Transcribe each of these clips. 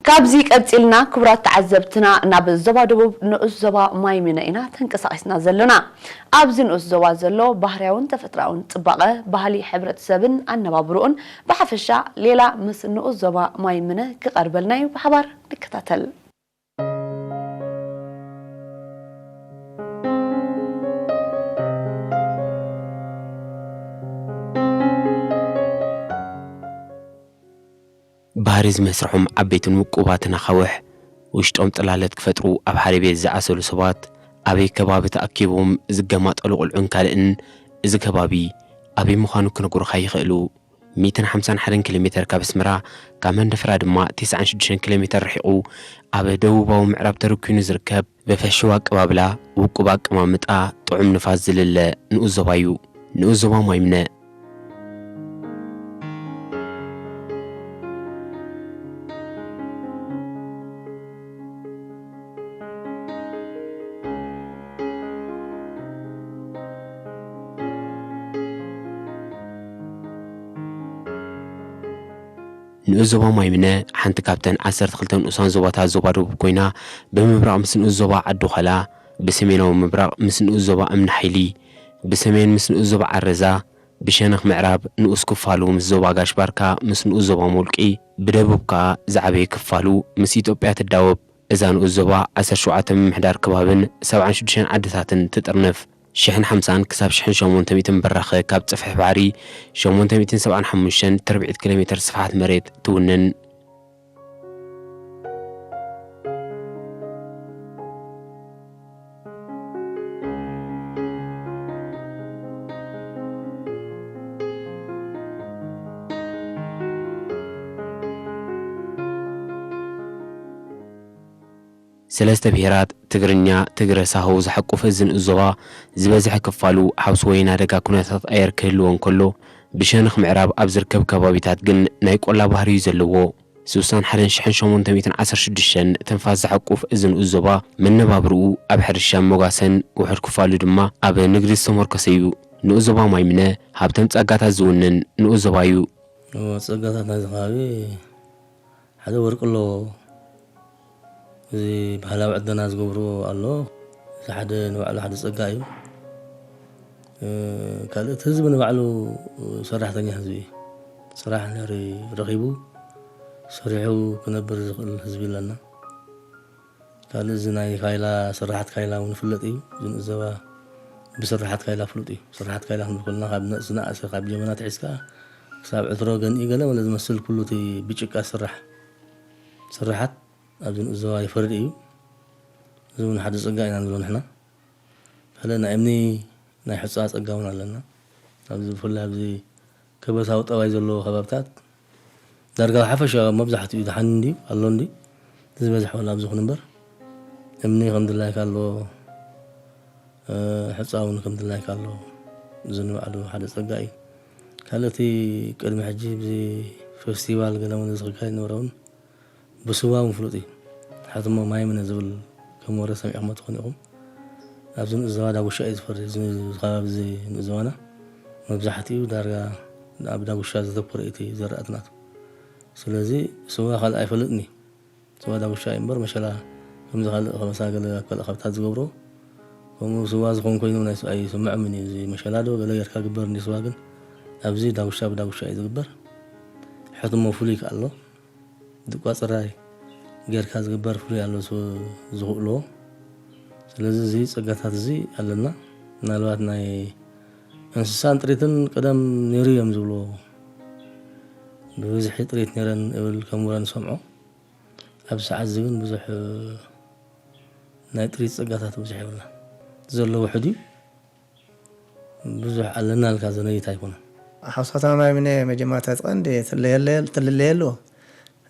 ካብዚ ቀጺልና ክቡራት ተዓዘብትና ናብ ዞባ ደቡብ ንኡስ ዞባ ማይምነ ኢና ተንቀሳቒስና ዘሎና። ኣብዚ ንኡስ ዞባ ዘሎ ባህርያውን ተፈጥሮኣውን ጽባቐ፣ ባህሊ ሕብረተሰብን ኣነባብርኡን ብሓፈሻ ሌላ ምስ ንኡስ ዞባ ማይምነ ክቐርበልና እዩ። ብሓባር ንከታተል። ባህሪ ዝመስርሖም ዓበይትን ውቁባትን ኣኻውሕ ውሽጦም ጽላለት ክፈጥሩ ኣብ ሓደ ቤት ዝዓሰሉ ሰባት ኣበይ ከባቢ ተኣኪቦም ዝገማጠሉ ቁልዑን ካልእን እዚ ከባቢ ኣበይ ምዃኑ ክነግሩኻ ይኽእሉ። ሚእትን ሓምሳን ሓደን ኪሎ ሜተር ካብ ኣስመራ ካብ መንደፈራ ድማ ተስዓን ሽዱሽተን ኪሎ ሜተር ርሒቑ ኣብ ደቡባዊ ምዕራብ ተረኪኑ ዝርከብ ብፈሽዋ ኣቀባብላ ውቁብ ኣቀማምጣ ጥዑም ንፋስ ዝልለ ንኡስ ዞባ እዩ። ንኡስ ዞባ ማይምነ። ንኡስ ዞባ ማይምነ ሓንቲ ካብተን ዓሰርተ ክልተ ንኡሳን ዞባታት ዞባ ደቡብ ኮይና ብምብራቕ ምስ ንኡስ ዞባ ዓዲ ዃላ፣ ብሰሜናዊ ምብራቕ ምስ ንኡስ ዞባ እምኒ ሓይሊ፣ ብሰሜን ምስ ንኡስ ዞባ ዓረዛ፣ ብሸነኽ ምዕራብ ንኡስ ክፋሉ ምስ ዞባ ጋሽ ባርካ ምስ ንኡስ ዞባ ሞልቂ፣ ብደቡብ ከኣ ዝዓበየ ክፋሉ ምስ ኢትዮጵያ ትዳወብ። እዛ ንኡስ ዞባ ዓሰርተ ሸውዓተ ምምሕዳር ከባብን ሰብዓን ሽዱሽተን ዓድታትን ትጥርንፍ። ሽሕን ሓምሳን ክሳብ ሽሕን ሸሞንተ ሚእትን ብራኸ ካብ ጽፍሒ ባሕሪ፣ ሸሞንተ ሚእትን ሰብዓን ሓሙሽተን ትርብዒት ኪሎ ሜትር ስፍሓት መሬት ትውንን። ሰለስተ ብሄራት ትግርኛ፣ ትግረ፣ ሳሆ ዝሓቁፍ እዚ ንኡስ ዞባ ዝበዝሐ ክፋሉ ሓውሲ ወይ ናደጋ ኩነታት ኣየር ክህልዎ እንከሎ፣ ብሸነኽ ምዕራብ ኣብ ዝርከብ ከባቢታት ግን ናይ ቆላ ባህሪ እዩ ዘለዎ። ስሳን ሓደን ሽሕን ሸሞንተ ሚእትን ዓሰርተ ሽዱሽተን ትንፋስ ዝሓቁፍ እዚ ንኡስ ዞባ መነባብርኡ ኣብ ሕርሻ ሞጋሰን ውሑድ ክፋሉ ድማ ኣብ ንግዲ ዝተመርኮሰ እዩ። ንኡስ ዞባ ማይምነ ሃብቶም ጸጋታት ዝውንን ንኡስ ዞባ እዩ። እዎ፣ ጸጋታት ናይዚ ከባቢ ሓደ ወርቂ ኣለዎ። እዚ ባህላዊ ዕደና ዝገብርዎ ኣሎ። እዚ ሓደ ንባዕሉ ሓደ ጸጋ እዩ። እ፣ ካልእ እቲ ህዝቢ ንባዕሉ ሰራሕተኛ ህዝቢ እዩ። ስራሕ እንድሕሪ ረኺቡ ሰሪሑ ክነብር ዝኽእል ህዝቢ ኣለና። ካልእ እዚ ናይ ካይላ፣ ስራሓት ካይላ እውን ይፍለጥ እዩ። እዚ ንኡስ ዞባ ብስራሓት ካይላ ፍሉጥ እዩ። ስራሓት ካይላ ክንብል ከለና ካብ ነ-፣ ዝነኣሰ ካብ ጀበና ኣትሒዝካ ክሳብ ዕትሮ ገንኢ ገለ መለ ዝመስል ኩሉ እቲ ብጭቃ ዝስራሕ ስራሓት ኣብዚ ንኡስ ዞባ ይፈርድ እዩ። እዚ እውን ሓደ ጸጋ ኢና ንብሎ ንሕና። ካልእ ናይ እምኒ ናይ ሑጻ ጸጋ እውን ኣለና። ኣብዚ ብፍላይ ኣብዚ ከበሳዊ ጠባይ ዘለዎ ከባብታት ዳርጋ ሓፈሻ መብዛሕትኡ ደሓን እንድዩ ኣሎ እንድዩ እቲ ዝበዝሐ ወላ ኣብዚ ይኹን እምበር እምኒ ከም ድላይካ ኣሎ፣ እ፣ ሑጻ እውን ከም ድላይካ ኣሎ። እዚ ንባዕሉ ሓደ ጸጋ እዩ። ካልእ እቲ ቅድሚ ሕጂ ብዚ ፌስቲቫል ገለ እውን እዚ ክካየድ ነበረ እውን ብስዋ እውን ፍሉጥ እዩ። ሕትሞ ማይምነ ዝብል ከም ወረ ሰሚዕኹሞ ትኾኑ ኢኹም። ኣብዚ ንኡስ ዞባ ዳጉሻ እዩ ዝፈሪ። እዚ ከባቢ እዚ ንኡስ ዞባና መብዛሕትኡ ዳርጋ ኣብ ዳጉሻ ዘተኮረ እዩ እቲ ዘራእቲ ናቱ። ስለዚ ስዋ ካልእ ኣይፈልጥን እዩ። ስዋ ዳጉሻ እዩ እምበር መሸላ ከምዚ ካልእ ከበሳ ገለ ኣብ ካልእ ከባብታት ዝገብሮ ከምኡ ስዋ ዝኾን ኮይኑ ናይ ስ-፣ ኣይስምዖምን እዩ። እዚ መሸላ ዶ ገለ ጌርካ ግበር እንዲ ስዋ ግን ኣብዚ ዳጉሻ ብዳጉሻ እዩ ዝግበር። ሕትሞ ፍሉይ ከኣ ኣሎ። ድቋ ጽራይ ጌርካ ዝግበር ፍሉይ ኣሎ ዝ-፣ ዝኽእሎ። ስለዚ እዚ ጸጋታት እዚ ኣለና። ምናልባት ናይ እንስሳን ጥሪትን ቀደም ነይሩ እዮም ዝብልዎ። ብብዝሒ ጥሪት ነይረን እብል ከም ወረ ንሰምዖ። ኣብዚ ሰዓት እዚ ግን ብዙሕ ናይ ጥሪት ጸጋታት ብዙሕ የብልና። ዘሎ ውሑድ እዩ። ብዙሕ ኣለና ኢልካ ዘነይት ኣይኮነን። ሓውሲ ከተማ ማይምነ መጀመርታ እቲ ቀንዲ ትለየለ-፣ ትልለየሉ፣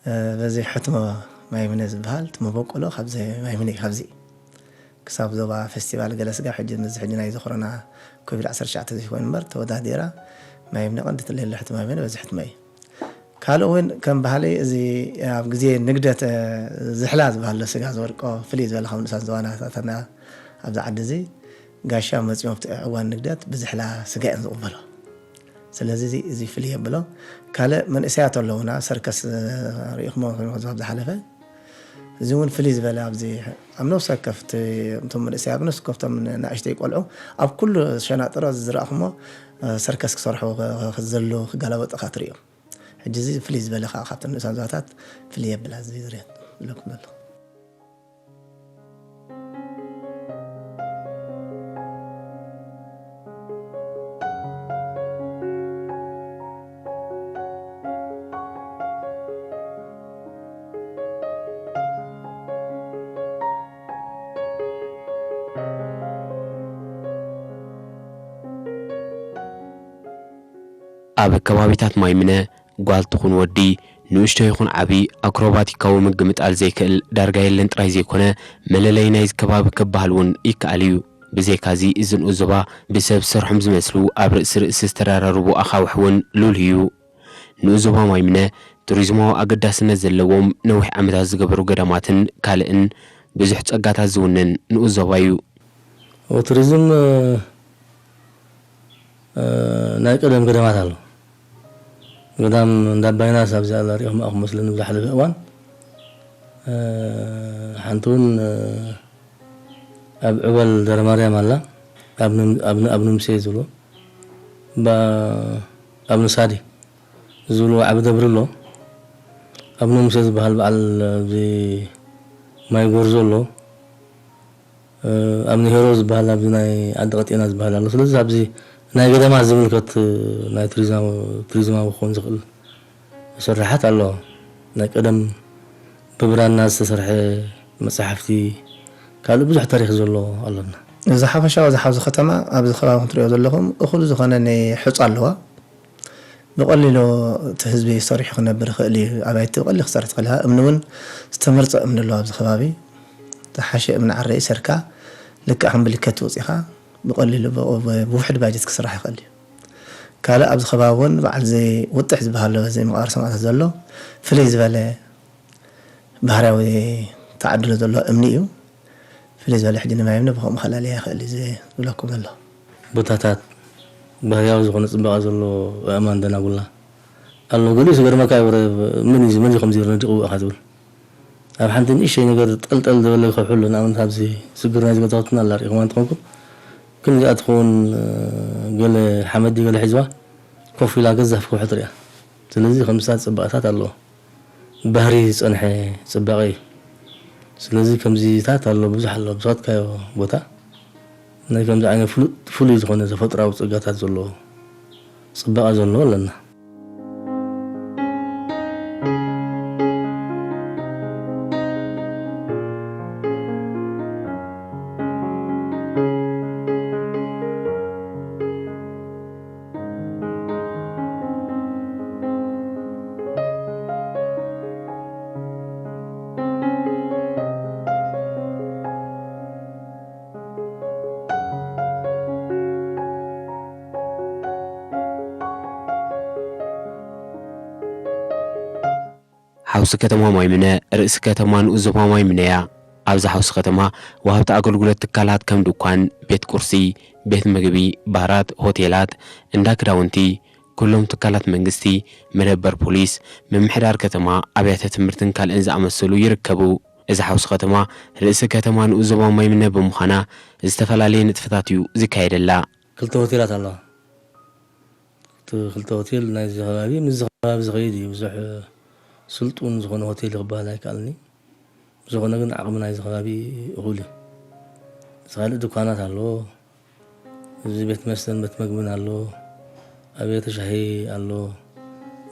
እ፣ በዚ ሕትሞ ማይምነ ዝበሃል፣ እቲ መበቆሎ ካብዚ ማይምነ እዩ፣ ካብዚ። ክሳብ ዞባ ፌስቲቫል ገለ ስጋብ ሕጂ፣ ምስዚ ሕጂ ናይ እዚ ኮሮና ኮቪድ ዓሰርተ ትሽዓተ ዘይኮይኑ እምበር፣ ተወዳዲራ ማይምነ ቀንዲ ትለየሉ ሕትሞ ማይምነ በዚ ሕትሞ እዩ። ካልእ እውን ከም ባህሊ እዚ ኣብ ግዜ ንግደት፣ እ፣ ዝሕላ ዝበሃል ኣሎ፣ ስጋ ዝወድቆ ፍልይ ዝበለ ካብ ንኡሳን ዞባናታትና ኣብዚ ዓዲ እዚ ጋሻ መጺኦም ኣብቲ እዋን ንግደት ብዝሕላ ስጋ እዮም ዝቕበሉ። ስለዚ እዚ፣ እዚ ፍልይ የብሎ። ካልእ መንእሰያት ኣለዉና፣ ሰርከስ፣ እ፣ ርኢኹሞ ትኾኑ ኣብዚ ዝሓለፈ። እዚ እውን ፍልይ ዝበለ ኣብዚ ኣብ ነፍሲ ወከፍቲ እቶም መንእሰይ ኣብ ነፍሲ ወከፍቶም ንኣሽተይ ቆልዑ ኣብ ኩሉ ሸናጥሮ ዝረእኹሞ ሰርከስ ክሰርሑ ዘለዉ ክጋላበጡ ኢኻ ትርእዮም። ሕጂ እዚ ፍልይ ዝበለ ከዓ ካብተን ንኡሳን ዞባታት ፍልይ የብላ እዚ ዝርየት ዝብለኩም ዘለኹ። ኣብ ከባቢታት ማይምነ ጓል ትኹን ወዲ፣ ንእሽቶ ይኹን ዓቢ፣ ኣክሮባቲካዊ ምግምጣል ዘይክእል ዳርጋ የለን ጥራይ ዘይኮነ፣ መለለዪ ናይዚ ከባቢ ክበሃል እውን ይከኣል እዩ። ብዘይካዚ፣ እዚ ንኡስ ዞባ ብሰብ ዝሰርሖም ዝመስሉ ኣብ ርእሲ ርእሲ ዝተደራረቡ ኣኻውሕ እውን ልሉይ እዩ። ንኡስ ዞባ ማይምነ ቱሪዝማዊ ኣገዳስነት ዘለዎም ነዊሕ ዓመታት ዝገበሩ ገዳማትን ካልእን ብዙሕ ጸጋታት ዝውንን ንኡስ ዞባ እዩ። ቱሪዝም ናይ ቀደም ገዳማት ኣሎ። ገዳም እንዳ ኣባይናስ ኣብዚ ኣላ ሪኢኹም ኣኹም መስለኒ ብዝሓለፈ እዋን ሓንቲ እውን ኣብ ዕበል ደረማርያም ኣላ። ኣብ ንምሴ ዝብሎ ኣብ ንሳዲ ዝብሎ ዓቢ ደብሪ ኣሎ። ኣብ ንምሴ ዝበሃል በዓል ኣብዚ ማይ ጎርዞ ኣሎ። ኣብ ንሄሮ ዝበሃል ኣብዚ ናይ ዓዲ ቀጤና ዝበሃል ኣሎ። ስለዚ ኣብዚ ናይ ገዳማት ዝምልከት ናይ ቱሪዝማዊ ክኸውን ዝኽእል ስርሓት ኣሎ። ናይ ቀደም ብብራና ዝተሰርሐ መፅሓፍቲ ካልእ ብዙሕ ታሪክ ዘሎ ኣሎና። እዚ ሓፈሻዊ እዚ ሓውዚ ከተማ ኣብዚ ከባቢ ክትሪኦ ዘለኹም እኹል ዝኾነ ናይ ሕፃ ኣለዋ። ብቐሊሉ እቲ ህዝቢ ሰሪሑ ክነብር ይኽእል እዩ። ኣባይቲ ብቐሊሉ ክሰርሕ ትኽእል ኢኻ። እምኒ እውን ዝተመርፀ እምኒ ኣለዎ ኣብዚ ከባቢ። ዝሓሸ እምኒ ዓረ ይሰርካ ልክዕ ከም ብሊከት ወፂኻ ብቐሊሉ ብውሕድ ባጀት ክስራሕ ይኽእል እዩ። ካልእ ኣብዚ ከባቢ እውን በዓል እዚ ውጥሕ ዝበሃል ዘሎ እዚ መቓብር ሰማእታት ዘሎ ፍልይ ዝበለ ባህርያዊ ተዓድሎ ዘለዎ እምኒ እዩ። ፍልይ ዝበለ ሕጂ ንማይ እምኒ ብኸምኡ ከላልያ ይኽእል እዩ ዝብለኩም ዘሎ። ቦታታት ባህርያዊ ዝኾነ ፅባቐ ዘለዎ ኣእማን ደናጉላ ኣሎ። ገሊኡ ዝገርመካ እዩ፣ መን እዩ መን እዩ ከምዚ ነዲቑ ኢኻ ትብል። ኣብ ሓንቲ ንእሽተይ ነገር ጠልጠል ዝበለ ከውሒ ኣሎ። ንኣብነት ኣብዚ ስግር ናይዚ ገዛውትና ኣላ ርኢኹማ እንትኾንኩም፣ ክንዚኣ ትኸውን ገለ ሓመድ ገለ ሒዝዋ ኮፍ ኢላ ገዛፍ ከውሒ ትሪኣ። ስለዚ ከምዚታት ፅባቐታት ኣለዎ። ባህሪ ዝፀንሐ ፅባቐ እዩ። ስለዚ ከምዚታት ኣሎ፣ ብዙሕ ኣሎ፣ ብዝኸድካዮ ቦታ ናይ ከምዚ ዓይነት ፍሉጥ ፍሉይ ዝኾነ ተፈጥራዊ ፀጋታት ዘለዎ ፅባቐ ዘለዎ ኣለና። ሓውሲ ከተማ ማይምነ ርእሲ ከተማ ንኡስ ዞባ ማይምነ እያ። ኣብዛ ሓውሲ ከተማ ወሃብቲ ኣገልግሎት ትካላት ከም ድኳን፣ ቤት ቁርሲ፣ ቤት ምግቢ፣ ባራት፣ ሆቴላት፣ እንዳ ክዳውንቲ፣ ኩሎም ትካላት መንግስቲ፣ መደበር ፖሊስ፣ ምምሕዳር ከተማ፣ ኣብያተ ትምህርትን ካልእን ዝኣመሰሉ ይርከቡ። እዛ ሓውሲ ከተማ ርእሲ ከተማ ንኡስ ዞባ ማይምነ ብምዃና ዝተፈላለየ ንጥፈታት እዩ ዝካየደላ። ክልተ ሆቴላት ኣለዋ። እቲ ክልተ ሆቴል ናይዚ ከባቢ ምስዚ ከባቢ ዝኸይድ እዩ። ብዙሕ ስልጡን ዝኾነ ሆቴል እዩ ክበሃል ኣይከኣልን እዩ። ብዝኾነ ግን ዓቕሚ ናይዚ ከባቢ እኹል እዩ። እዚ ካልእ ድኳናት ኣለዎ። እዚ ቤት መስተን ቤት መግብን ኣሎ፣ ኣብያተ ሻሂ ኣሎ፣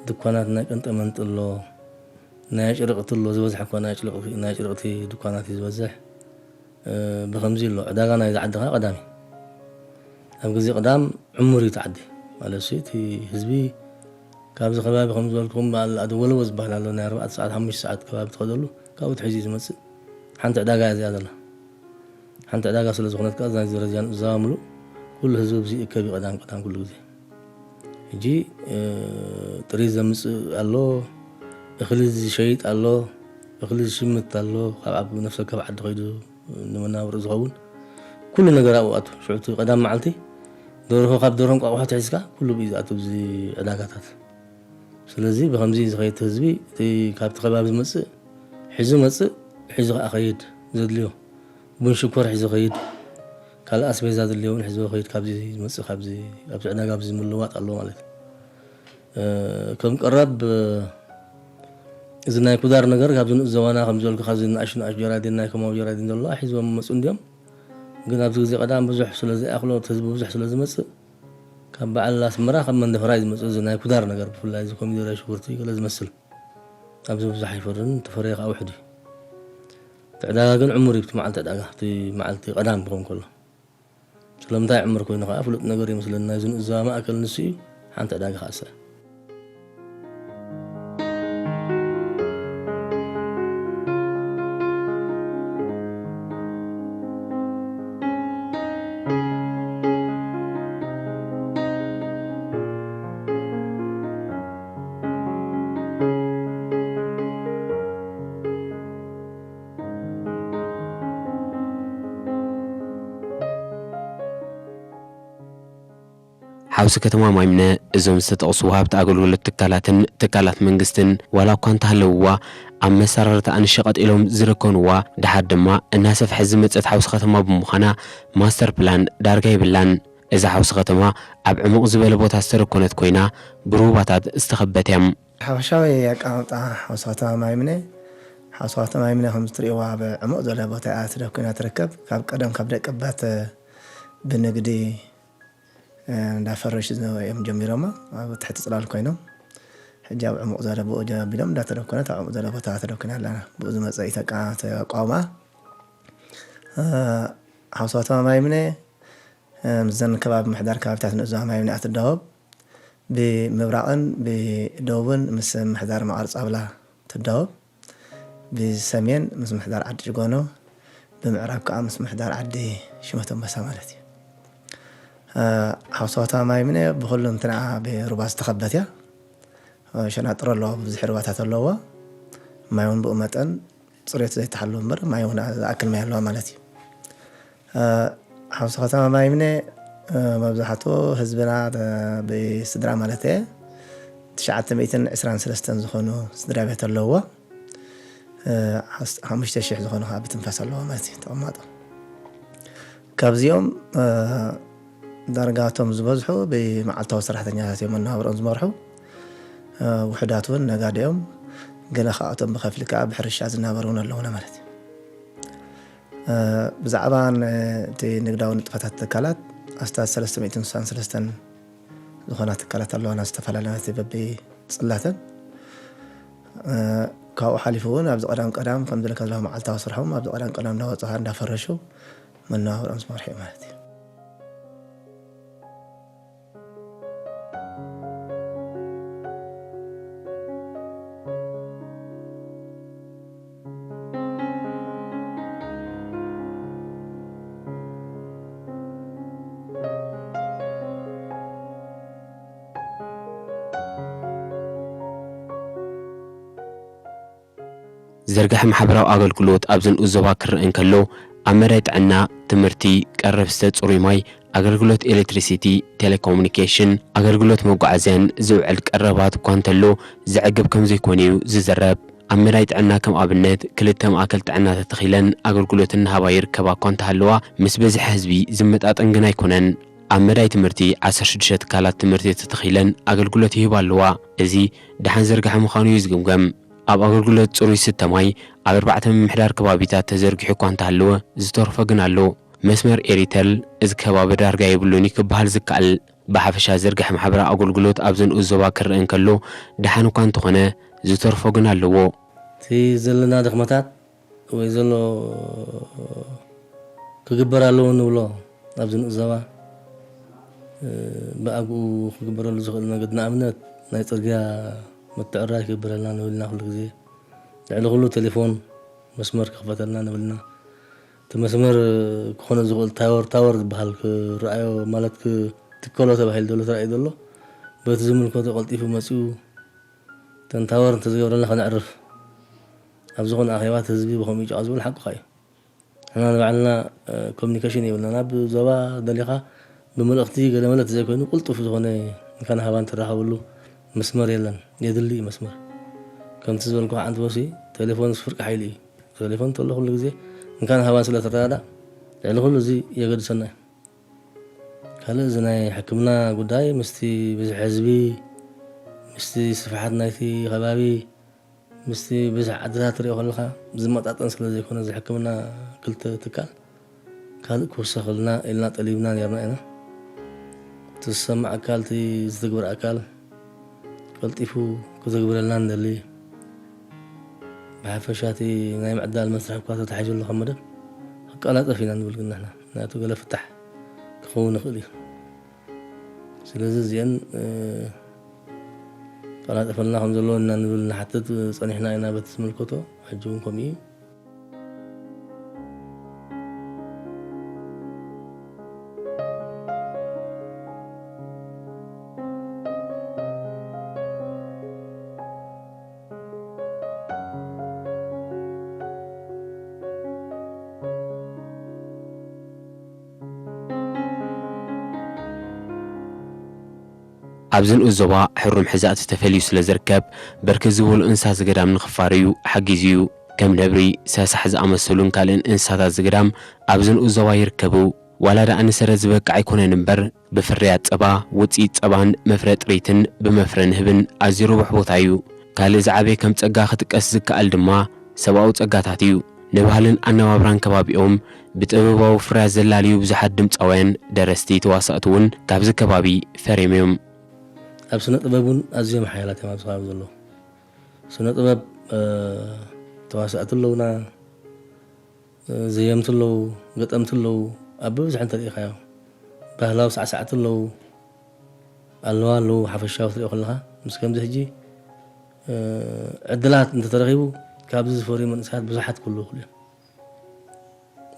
ድኳናት ናይ ቀንጠመንጢ ኣሎ፣ ናይ ኣጭርቕቲ ኣሎ። ዝበዝሐ እኳ ናይ ኣጭርቕቲ ናይ ኣጭርቕቲ ድኳናት እዩ ዝበዝሕ። ብኸምዚ ኣሎ። ዕዳጋ ናይዚ ዓዲ ኸዓ ቀዳም እዩ። ኣብ ግዜ ቀዳም ዕሙር እዩ እቲ ዓዲ። ማለት ሲ እቲ ህዝቢ ካብዚ ከባቢ ከም ዝበልኩም በዓል ኣደወለቦ ዝበሃል ኣሎ፣ ናይ ኣርባዕተ ሰዓት ሓሙሽተ ሰዓት ከባቢ ትኸደሉ፣ ካብኡ ትሕዚ እዩ ዝመፅእ። ሓንቲ ዕዳጋ እያ እዚኣ ዘላ። ሓንቲ ዕዳጋ ስለ ዝኾነት ከዓ እዛ ዙርያ እዚኣ ንእዛባ ምሉእ ኩሉ ህዝቢ ብዚ ይእከብ እዩ ቀዳም ቀዳም ኩሉ ግዜ። ሕጂ ጥሪት ዘምፅእ ኣሎ፣ እኽሊ ዝሸይጥ ኣሎ፣ እኽሊ ዝሽምት ኣሎ፣ ካብ ዓቢ ነፍሰ ወከፍ ዓዲ ከይዱ ንመናብርኡ ዝኸውን ኩሉ ነገር ኣብኡ ኣቱ። ሽዑ እቲ ቀዳም መዓልቲ ደርሆ ካብ ደርሆ እንቋቑሖ ትሒዝካ ኩሉ ብኡ ዝኣቱ ብዚ ዕዳጋታት። ስለዚ ብኸምዚ ዝኸይድ ህዝቢ እቲ ካብቲ ከባቢ ዝመፅእ ሒዙ መፅእ ሒዙ ከኣ ኸይድ ዘድልዮ። ቡን ሽኮር ሒዙ ኸይድ። ካልእ ኣስቤዛ ዘድልዮ እውን ሒዙ ኸይድ። ካብዚ ዝመጽእ፣ ካብዚ፣ ኣብዚ ዕዳጋ ኣብዚ ምልዋጥ ኣለዎ ማለት እዩ። እ፣ ከም ቀረብ፣ እ፣ እዚ ናይ ኩዳር ነገር ካብዚ ንኡስ ዞባና ከም ዝበልኩ ካብዚ ንኣሽቱ ንኣሽቱ ጀራዲን ናይ ከማዊ ጀራዲን ዘለዋ ሒዝዎም መጹ እንድዮም። ግን ኣብዚ ግዜ ቀዳም ብዙሕ ስለ ዘይኣኽሎ፣ እቲ ህዝቢ ብዙሕ ስለ ዝመጽእ፣ ካብ በዓል ኣስመራ፣ ካብ መንደፈራ እዩ ዝመጽእ። እዚ ናይ ኩዳር ነገር ብፍላይ እዚ ኮሚደረ፣ ሽጉርቲ ገለ ዝመስል ኣብዚ ብዙሕ ኣይፈርን፣ ተፈረየ ከኣ ውሑድ እዩ። እቲ ዕዳጋ ግን ዕሙር እዩ፣ እቲ መዓልቲ ዕዳጋ፣ እቲ መዓልቲ ቀዳም ክኸውን ከሎ። ስለምንታይ ዕሙር ኮይኑ ከኣ ፍሉጥ ነገር ይመስለኒ፣ ናይዚ ንኡስ ዞባ ማእከል ንሱ እዩ፣ ሓንቲ ዕዳጋ ከኣ እሳ እያ። ሓውሲ ከተማ ማይምነ እዞም ዝተጠቕሱ ወሃብቲ ኣገልግሎት ትካላትን ትካላት መንግስትን ዋላ እኳ እንተሃለውዋ፣ ኣብ መሰራርታኣ ንሸቐጥ ኢሎም ዝረከኑዋ፣ ደሓር ድማ እናሰፍሐት ዝመጸት ሓውሲ ከተማ ብምዃና ማስተር ፕላን ዳርጋ የብላን። እዛ ሓውሲ ከተማ ኣብ ዕሙቕ ዝበለ ቦታ ዝተረኮነት ኮይና፣ ብሩባታት ዝተኸበት እያ። ሓፈሻዊ ኣቀማምጣ ሓውሲ ከተማ ማይምነ፣ ሓውሲ ከተማ ማይምነ ከም እትርእይዋ ኣብ ዕሙቕ ዝበለ ቦታ እያ ተደኮና ትርከብ። ካብ ቀደም ካብ ደቂ ኣባት ብንግዲ፣ እ፣ እንዳፈረሹ እዮም ጀሚሮማ። ኣብ ትሕቲ ጽላል ኮይኖም፣ ሕጂ ኣብ ዕሙቕ ዝበለ ብኡ ጀ-፣ ኣቢሎም እንዳተደኮነት ኣብ ዕሙቕ ዝበለ ቦታ ተደኮና ኣለና። ብኡ ዝመጸ ኢተቃ ተቋውማ። እ፣ ሓውሲ ከተማ ማይምነ፣ እ፣ ምስዘን ከባቢ ምሕዳር ከባቢታት ንኡስ ዞባ ማይምነ እያ ትዳወብ። ብምብራቕን ብደቡብን ምስ ምሕዳር መቓር ጻብላ ትዳወብ። ብሰሜን ምስ ምሕዳር ዓዲ ጅጎኖ፣ ብምዕራብ ከኣ ምስ ምሕዳር ዓዲ ሽመት ኣንበሳ ማለት እዩ። እ፣ ሓውሲ ከተማ ማይምነ ብኹሉ እንትንኣ ብሩባ ዝተኸበት እያ። እ፣ ሸናጥሮ ኣለዋ፣ ብዙሕ ሩባታት ኣለዋ። ማይ እውን ብኡ መጠን ጽሬቱ ዘይተሓለወ እምበር፣ ማይ እውን ዝኣክል ማይ ኣለዋ ማለት እዩ። እ፣ ሓውሲ ከተማ ማይምነ፣ እ፣ መብዛሕትኡ ህዝብና፣ እ፣ ብስድራ ማለት እየ፣ ትሽዓተ ሚእትን ዕስራን ሰለስተን ዝኾኑ ስድራ ቤት ኣለውዎ። እ፣ ሓስ-፣ ሓሙሽተ ሽሕ ዝኾኑ ከዓ ብትንፋስ ኣለዎ ማለት እዩ፣ ተቐማጦ። ካብዚኦም፣ እ፣ ዳርጋ እቶም ዝበዝሑ ብመዓልታዊ ሰራሕተኛታት እዮም መነባብሮኦም ዝመርሑ። እ፣ ውሑዳት እውን ነጋዶ እዮም። ገለ ካብኣቶም ብኸፊል ከዓ ብሕርሻ ዝናበሩ እውን ኣለውና ማለት እዩ። እ፣ ብዛዕባ ን-፣ እቲ ንግዳዊ ንጥፈታት ትካላት፣ ኣስታት ሰለስተ ሚእትን ስሳን ሰለስተን ዝኾና ትካላት ኣለዋና፣ ዝተፈላለያ፣ እቲ በቢ ጽላተን። እ፣ ካብኡ ሓሊፉ እውን ኣብዚ ቀዳም ቀዳም ከም ዝለካ ዘለኹ መዓልታዊ ስርሖም ኣብዚ ቀዳም ቀዳም እንዳወጽኻ እንዳፈረሹ መነባብሮኦም ዝመርሑ እዩ ማለት እዩ። ዝርግሐ ማሕበራዊ ኣገልግሎት ኣብ ዝንኡ ዞባ ክረአ እንከሎ፣ ኣብ መዳይ ጥዕና፣ ትምህርቲ፣ ቀረብ ዝስተ ጽሩይ ማይ፣ ኣገልግሎት ኤሌክትሪሲቲ፣ ቴሌኮሙኒኬሽን፣ ኣገልግሎት መጓዓዝያን ዝውዕል ቀረባት እኳ እንተሎ፣ ዘዕግብ ከም ዘይኮነ እዩ ዝዝረብ። ኣብ መዳይ ጥዕና ከም ኣብነት፣ ክልተ ማእከል ጥዕና ተተኺለን ኣገልግሎት እናሃባ ይርከባ እኳ እንተሃለዋ፣ ምስ በዝሒ ህዝቢ ዝመጣጠን ግን ኣይኮነን። ኣብ መዳይ ትምህርቲ፣ ዓሰርተ ሽዱሽተ ትካላት ትምህርቲ ተተኺለን ኣገልግሎት ይህባ ኣለዋ። እዚ ደሓን ዝርግሐ ምዃኑ እዩ ዝግምገም። ኣብ ኣገልግሎት ጽሩይ ስተ ማይ፣ ኣብ ኣርባዕተ ምምሕዳር ከባቢታት ተዘርጊሑ እኳ እንተሃለወ፣ ዝተርፎ ግን ኣሎ። መስመር ኤሪተል፣ እዚ ከባቢ ዳርጋ የብሉን እዩ ክበሃል ዝከኣል። ብሓፈሻ ዝርግሐ ማሕበራዊ ኣገልግሎት ኣብ ዝንኡ ዞባ ክረአ እንከሎ፣ ደሓን እኳ እንተኾነ፣ ዝተርፎ ግን ኣለዎ። እቲ ዘለና ድኽመታት ወይ ዘሎ ክግበር ኣለዎ እንብሎ ኣብዚ ንኡስ ዞባ፣ እ፣ ብኣግኡ ክግበረሉ ዝኽእል መገዲ፣ ንኣብነት ናይ ጽርግያ ምትዕርራይ ክግበረልና ንብልና ኩሉ ግዜ። ልዕሊ ኩሉ ቴሌፎን መስመር ክኽፈተልና ንብልና። እቲ መስመር ክኾኖ ዝኽእል ታወር፣ ታወር ዝበሃል ክረኣዮ ማለት ክትከሎ ተባሂሉ ዘሎ ተራእዩ ዘሎ፣ በቲ ዝምልከቶ ቀልጢፉ መጺኡ እተን ታወር እንተዝገብረልና ከነዕርፍ። ኣብ ዝኾነ ኣኼባ እቲ ህዝቢ ብኸምኡ ይጨቓ ዝብል ሓቅኻ እዩ። ንሕና ንባዕልና፣ እ፣ ኮሚኒኬሽን የብልና። ናብ ዞባ ደሊኻ ብመልእኽቲ ገለ መለ ተዘይኮይኑ ቅልጡፍ ዝኾነ እንካን ሃባን ትራኸበሉ መስመር የለን። የድሊ እዩ መስመር። ከምቲ ዝበልኩ ዓንዲ ወሲ ቴሌፎንስ ፍርቂ ሓይሊ እዩ። ቴሌፎን እንተሎ ኩሉ ግዜ እንካን ሃባን ስለ ትረዳዳእ ልዕሊ ኩሉ እዚ የገድሰና እዩ። ካልእ እዚ ናይ ሕክምና ጉዳይ ምስቲ ብዝሒ ህዝቢ፣ ምስቲ ስፍሓት ናይቲ ከባቢ፣ ምስቲ ብዝሒ ዓድታት ትሪኦ ከለኻ ዝመጣጠን ስለ ዘይኮነ እዚ ሕክምና ክልተ ትካል ካልእ ክውሰኸልና ኢልና ጠሊብና ነርና ኢና። እቲ ዝሰማዕ ኣካል፣ እቲ ዝትግበር ኣካል ቀልጢፉ ክተግብረልና ንደሊ። ብሓፈሻ እቲ ናይ ምዕዳል መስርሕ እኳ ተታሒዙ ኣሎ ካብ መደብ ክቀላጠፍ ኢና ንብል ግን ንሕና። ምክንያቱ ገለ ፍታሕ ክኸውን ይኽእል እዩ። ስለዚ እዚአን፣ እ፣ ቀላጠፈልና ከም ዘለዎ እና ንብል ንሓትት ጸኒሕና ኢና በቲ ዝምልከቶ። ሕጂ እውን ከምኡ እዩ። ኣብዚ ንኡስ ዞባ ሕሩም ሕዛእቲ ተፈልዩ ስለ ዝርከብ፣ ብርክት ዝበሉ እንስሳ ዘገዳም ንኽፋረዩ ሓጊዙ እዩ። ከም ነብሪ፣ ሰሳሕ ዝኣመሰሉን ካልእን እንስሳታት ዘገዳም ኣብዚ ንኡስ ዞባ ይርከቡ። ዋላ ደኣ ንሰረት ዝበቅዕ ኣይኮነን እምበር፣ ብፍርያት ጸባ፣ ውጽኢት ጸባን መፍረ ጥሪትን ብመፍረ ንህብን ኣዝዩ ርቡሕ ቦታ እዩ። ካልእ ዝዓበየ ከም ጸጋ ክጥቀስ ዝከኣል ድማ ሰብኣዊ ጸጋታት እዩ። ንባህልን ኣነባብራን ከባቢኦም ብጥበባዊ ፍርያት ዘላልዩ ብዙሓት ድምጻውያን፣ ደረስቲ፣ ተዋሳእቲ እውን ካብዚ ከባቢ ፈርዮም እዮም። ኣብ ስነ ጥበብ እውን ኣዝዮም ሓያላት እዮም ኣብዚ ከባቢ ዘለዉ። ስነ ጥበብ፣ እ፣ ተዋሳእቲ ኣለዉና፣ እ፣ ዘየምቲ ኣለዉ፣ ገጠምቲ ኣለዉ። ኣብ ብብዝሒ እንተሪኢኻዮ ባህላዊ ሳዕሳዕቲ ኣለዉ፣ ኣለዋ ኣለዉ። ሓፈሻዊ ትሪኦ ከለኻ ምስ ከምዚ ሕጂ፣ እ፣ ዕድላት እንተተረኺቡ ካብዚ ዝፈርዩ መንእሰያት ብዙሓት ክህልዉ ይኽእሉ እዮም።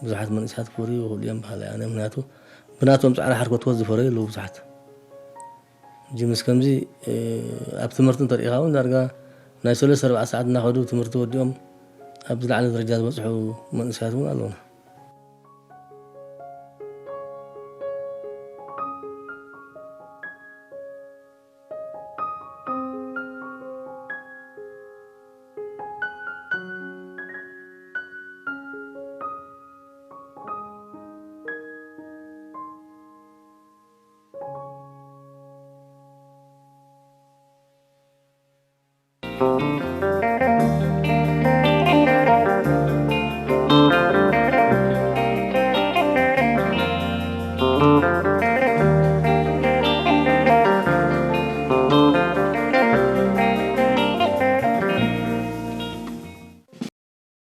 ብዙሓት መንእሰያት ክፈርዩ ይኽእሉ እዮም በሃላይ ኣነ። ምክንያቱ ብናቶም ጻዕሪ ሓርኮትኮት ዝፈረዩ ኣለዉ ብዙሓት። ሕጂ ምስ ከምዚ፣ እ፣ ኣብ ትምህርቲ እንተሪኢኻ እውን ዳርጋ ናይ ሰለስተ ኣርባዕተ ሰዓት እናኸዱ ትምህርቲ ወዲኦም ኣብ ዝለዓለ ደረጃ ዝበጽሑ መንእሰያት እውን ኣለዉና።